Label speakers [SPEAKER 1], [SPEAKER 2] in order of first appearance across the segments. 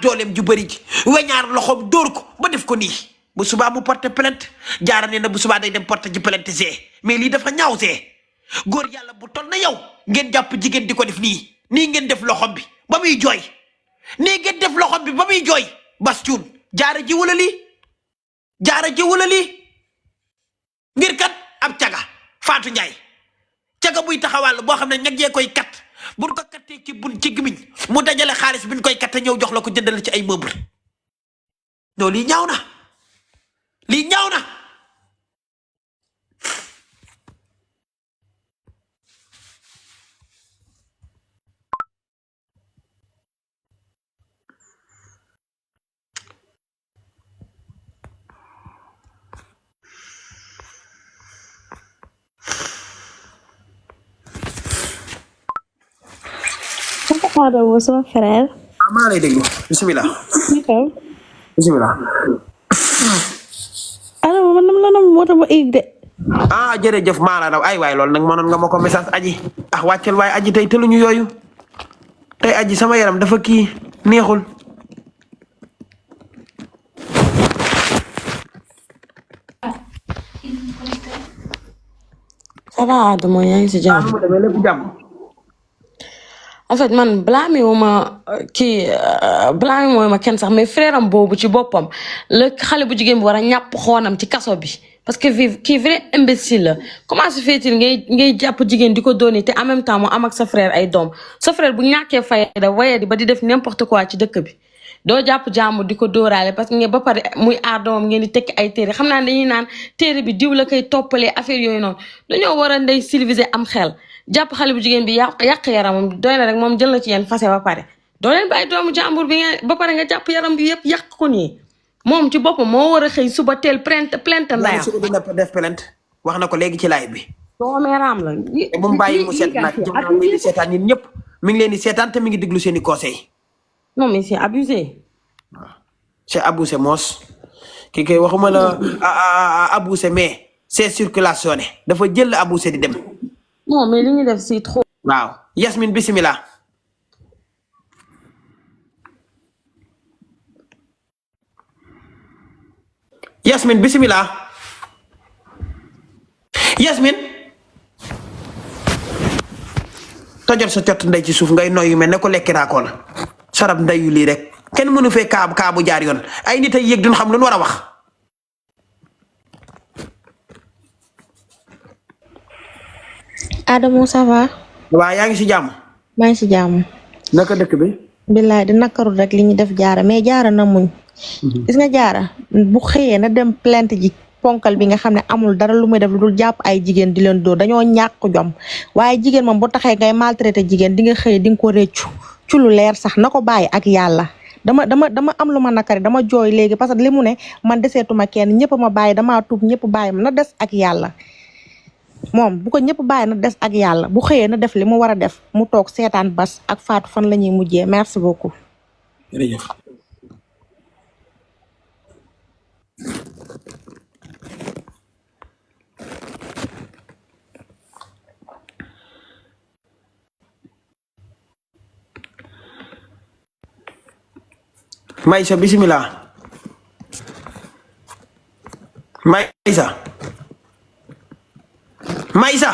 [SPEAKER 1] dooleem ju bëri ji weñaar loxoom dóor ko ba def ko nii bu subaa mu porte plainte jaara nee na bu subaa day dem porte ji plainte mais lii dafa ñaaw góor yàlla bu toll na yow ngeen jàpp jigéen di ko def nii ngeen def loxom bi ba muy jooy nii ngeen def loxom bi ba muy jooy Bass Thioung jaara ji wala lii ngir kat ab caga Fatou Ndiaye caga buy taxawal boo xam ne ñag yee koy kat buñ ko kattee ci gimiñ mu dajale xaalis bi ñu koy katte ñëw jox la ko jëndal ci ay meuble non lii ñaaw na
[SPEAKER 2] Adamo sama frère.
[SPEAKER 1] maa lay déglu bisimilah. bisimilah.
[SPEAKER 2] Adamo man dama la nam moo tax ma egg de.
[SPEAKER 1] jërëjëf maa la raw ay waay loolu nag mënoon nga ma ko message aji wàccel waaye aji tey tëluñu yooyu tey aji sama yaram dafa kii neexul.
[SPEAKER 2] ça va Adamo yaa ngi si jàmm.
[SPEAKER 1] mu demee lépp jàmm.
[SPEAKER 2] en fait man blâme wu ma kenn sax mais frère am boobu ci boppam la xale bu jigéen bi war a ñàpp xoonam ci kaso bi parce que kii vrai imbécile la comment se fait-il ngay jàpp jigéen di ko dooni te en même temps mu am ak sa frère ay doom sa frère bu ñàkkee fayda waye di ba di def n'importe quoi ci dëkk bi doo jàpp jàmm di ko dóoraale parce que ngeen ba pare muy aar doomam ngeen di tekki ay téere xam naa dañuy naan téere bi diw la koy toppalee affaire yooyu noonu dañoo war a ndey civilisé am xel jàpp xale bu jigéen bi yàq yaramam doy na rek moom jël na ci yéen fase ba pare doo leen bàyyi doomu jàmbur bi ngeen ba pare nga jàpp yaram bi yëpp yàq ko nii moom ci boppam moo war a xëy suba teel plainte ndayam
[SPEAKER 1] dina def plainte wax na ko léegi ci live bi.
[SPEAKER 2] doomeeraam la.
[SPEAKER 1] te mu bàyyi mu seet nag jëm leen di seetaan ñun ñëpp mi ngi leen di seetaan te mi ngi déglu seen i conseils.
[SPEAKER 2] non mais c'est abusé.
[SPEAKER 1] waaw c'est abusé moos kii kay waxuma la abusé mais c'est circulation dafa jël abusé di dem.
[SPEAKER 2] non mais li ñu def c'est trop.
[SPEAKER 1] waaw Yasmine bisimilah. Yasmine bisimilah. Yasmine. tojal sa cott ndey ci suuf ngay noyyu mel ne ko lekki raakoo la sarab ndeyu lii rek kenn mënu fee kaabu jaar yoon ay nit ay yëg duñ xam lu ñu war a wax.
[SPEAKER 2] Adamo ça va.
[SPEAKER 1] waaw yaa ngi si jàmm.
[SPEAKER 2] maa ngi si jàmm.
[SPEAKER 1] naka dëkk bi.
[SPEAKER 2] billaay di nakarul rek li ñu def jaara mais jaara na muñ. gis nga jaara bu xëyee na dem plainte ji ponkal bi nga xam ne amul dara lu muy def lu dul jàpp ay jigéen di leen dóor dañoo ñàkk jom waaye jigéen moom bu taxee ngay maltraité jigéen di nga xëy di nga ko réccu ci lu leer sax na ko bàyyi ak yàlla. dama am lu ma nakari dama jooy léegi parce que li mu ne man deseetuma kenn ñëpp ma bàyyi damaa tuub ñëpp bàyyi ma na des ak yàlla. moom bu ko ñëpp bàyyi na des ak yàlla bu xëyee na def li mu war a def mu toog seetaan Bas ak Fatou fan la ñuy mujjee merci beaucoup.
[SPEAKER 1] jërëjëf. Maysa bisimilah. Maysa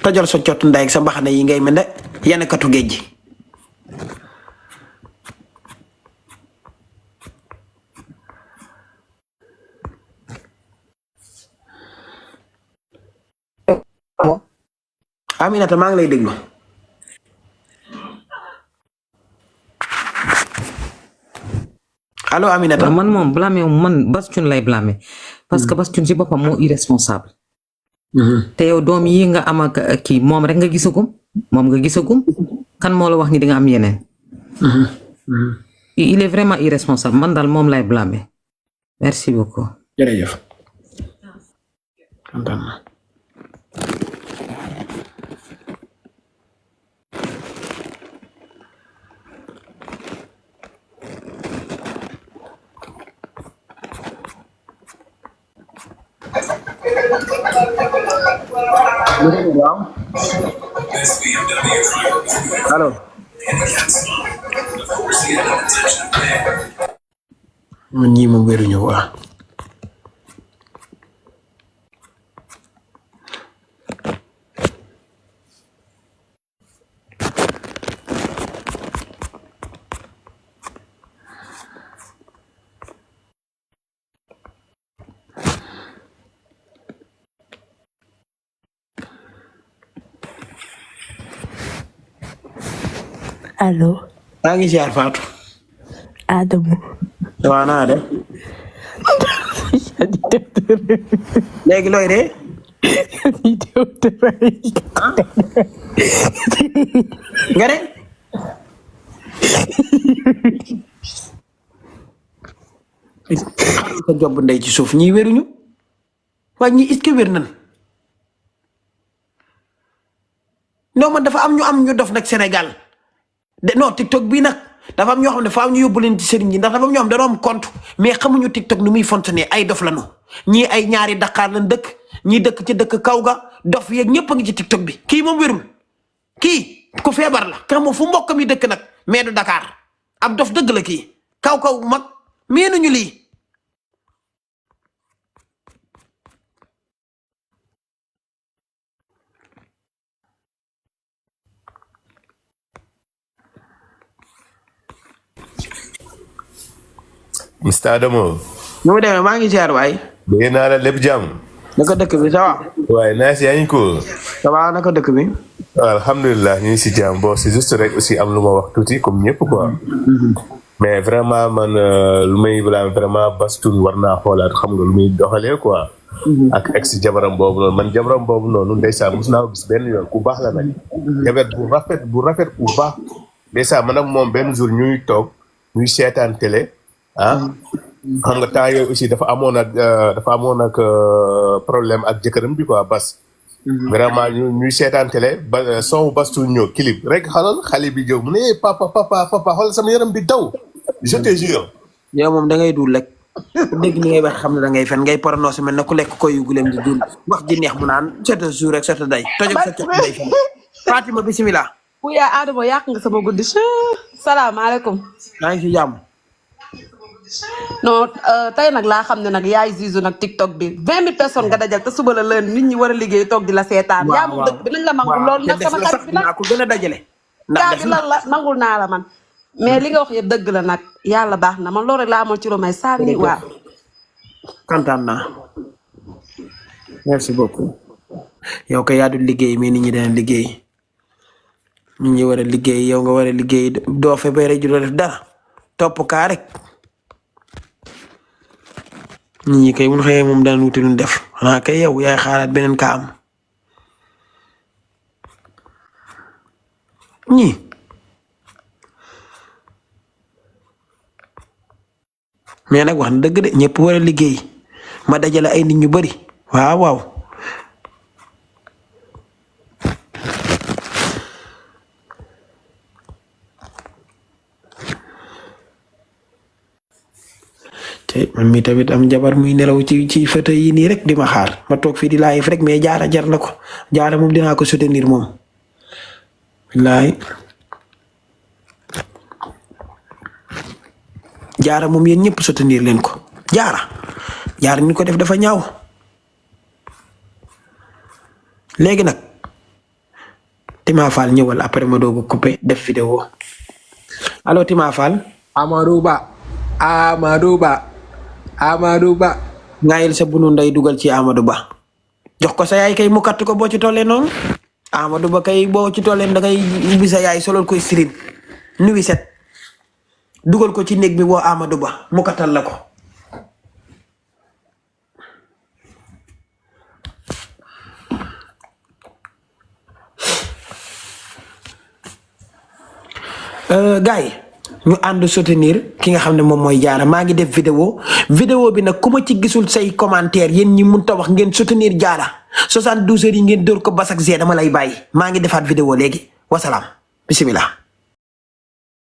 [SPEAKER 1] tojal sa cott ndey ak sa mbaxana yi ngay mel ne yenn katu géej gi. Aminata maa ngi lay déglu. allo Aminata.
[SPEAKER 3] man moom blâmé man Bass Thioung lay blâmé parce que Bass Thioung ci boppam moo irresponsable. te yow doom yi nga am ak kii moom rek nga gisagum kan moo la wax ni di nga am yeneen. il est vraiment irresponsable man daal moom lay blâmé merci beaucoup.
[SPEAKER 1] jërëjëf. allo. man ñii moom wéruñu waa
[SPEAKER 4] allo.
[SPEAKER 1] maa ngi ziar Fatou.
[SPEAKER 4] Adamo.
[SPEAKER 1] waaw naa de. léegi looy de. nga de. sa job ndey ci suuf ñii wéruñu waaye ñii est-ce que wér nan non man dafa am ñu dof nag Sénégal de non TikTok bii nag dafa am ñoo xam ne faaw ñu yóbbu leen ci sëriñ yi ndax dafa am ñoo xam ne dañoo am compte mais xamuñu TikTok nu muy fonctionner ay dof lañu ñii ay ñaari Dakar lañ dëkk ñii dëkk ci dëkk kaw ga dof yeeg ñëpp a ngi ci TikTok bi kii moom wérul kii ku feebar la xam fu mbokk mi dëkk nag mais du Dakar ab dof dëgg la kii kaw mag meenuñu lii.
[SPEAKER 5] Mr Adamo.
[SPEAKER 1] nu mu demee maa ngi ziar waay.
[SPEAKER 5] dégg naa la lépp jàmm.
[SPEAKER 1] naka dëkk bi ça va.
[SPEAKER 5] waaye naa si yaa ngi ko.
[SPEAKER 1] ça va naka dëkk bi.
[SPEAKER 5] alhamdulilah ñu ngi si jàmm bon c'est juste rek aussi am lu ma wax tuuti comme ñëpp quoi. mais vraiment man lu may vraiment Bastoun war naa xoolaat xam nga lu muy doxalee quoi. ak ex jabaram boobu noonu man jabaram boobu noonu ndeysaan mos naa ko gis benn yoon ku baax la nag. jabar bu rafet ku baax. ndeysaan man ak moom benn jour ñuy toog ñuy seetaan télé. xam nga temps yooyu aussi dafa amoon ak problème ak jëkkëram bi quoi Bas. vraiment ñuy seetaan télé ba son Bastoun ñëw clip rek xalal xale bi jóg mu ne papa xool sama yaram bi daw. je te jure.
[SPEAKER 1] yow moom da ngay dul rek dégg ni ngay wax xam ne da ngay fen ngay prononcé mel na ku lekk koy yu guleem di dul wax ji neex mu naan c'est jour rek c'est day tojog sa cot day fen Fatima bisimilah.
[SPEAKER 2] Ouya Adamo yàq nga sama guddi. salaamaaleykum.
[SPEAKER 1] maa ngi si jàmm.
[SPEAKER 2] non tey nag laa xam ne nag yaay Zizo nag TikTok bi 20 000 personnes nga dajal te suba la leen nit ñi war a liggéey toog di la seetaan. yaa moom dëkk bi nañ la nangul loolu nag sama xarit bi nag
[SPEAKER 1] naa ko gën a dajale.
[SPEAKER 2] gaa bi lan la nangul naa la man. mais li nga wax yëpp dëgg la nag yàlla baax na man loolu rek laa amoon ci romay sànni waaw.
[SPEAKER 1] kontaan naa. merci beaucoup. yow kay yaa dul liggéey mais nit ñi dana liggéey. nit ñi war a liggéey yow nga war a liggéey doo fa bay rek ju def dara topp kaa rek. nit ñi kay mun xëyee moom daan wuti lu def xanaa kay yow yaay xaaraat beneen kaa am ñii mais nag wax na dëgg de ñëpp war a liggéey ma dajale ay nit ñu bari waaw waaw man mi tamit am jabar muy nelaw ci photo yi nii rek di ma xaar ma toog fii di live rek mais jaara jar na ko jaara moom dinaa ko soutenir moom wallaay jaara moom yéen ñëpp soutenir leen ko jaara ñu ko def dafa ñaaw léegi nag Tima Fall ñëwal après ma doog a coupé def vidéo allo Tima Fall. Amadou Ba ngaayil sa bunu nday dugal ci Amadou Ba jox ko sa yaay kay mu katt ko boo ci tollee noonu Amadou Ba kay boo ci tollee da ngay ubbi sa yaay solol koy stream nuwi set dugal ko ci néeg bi woo Amadou Ba mu kattal la ko gars yi ñu ànd soutenir ki nga xam ne moom mooy jaara maa ngi def vidéo bi nag ku ma ci gisul say commentaire yéen ñi mun ta wax ngeen soutenir jaara 72 heures yi ngeen dóor ko basak g dama lay bàyyi maa ngi defaat vidéo léegi wasalaam bisimilah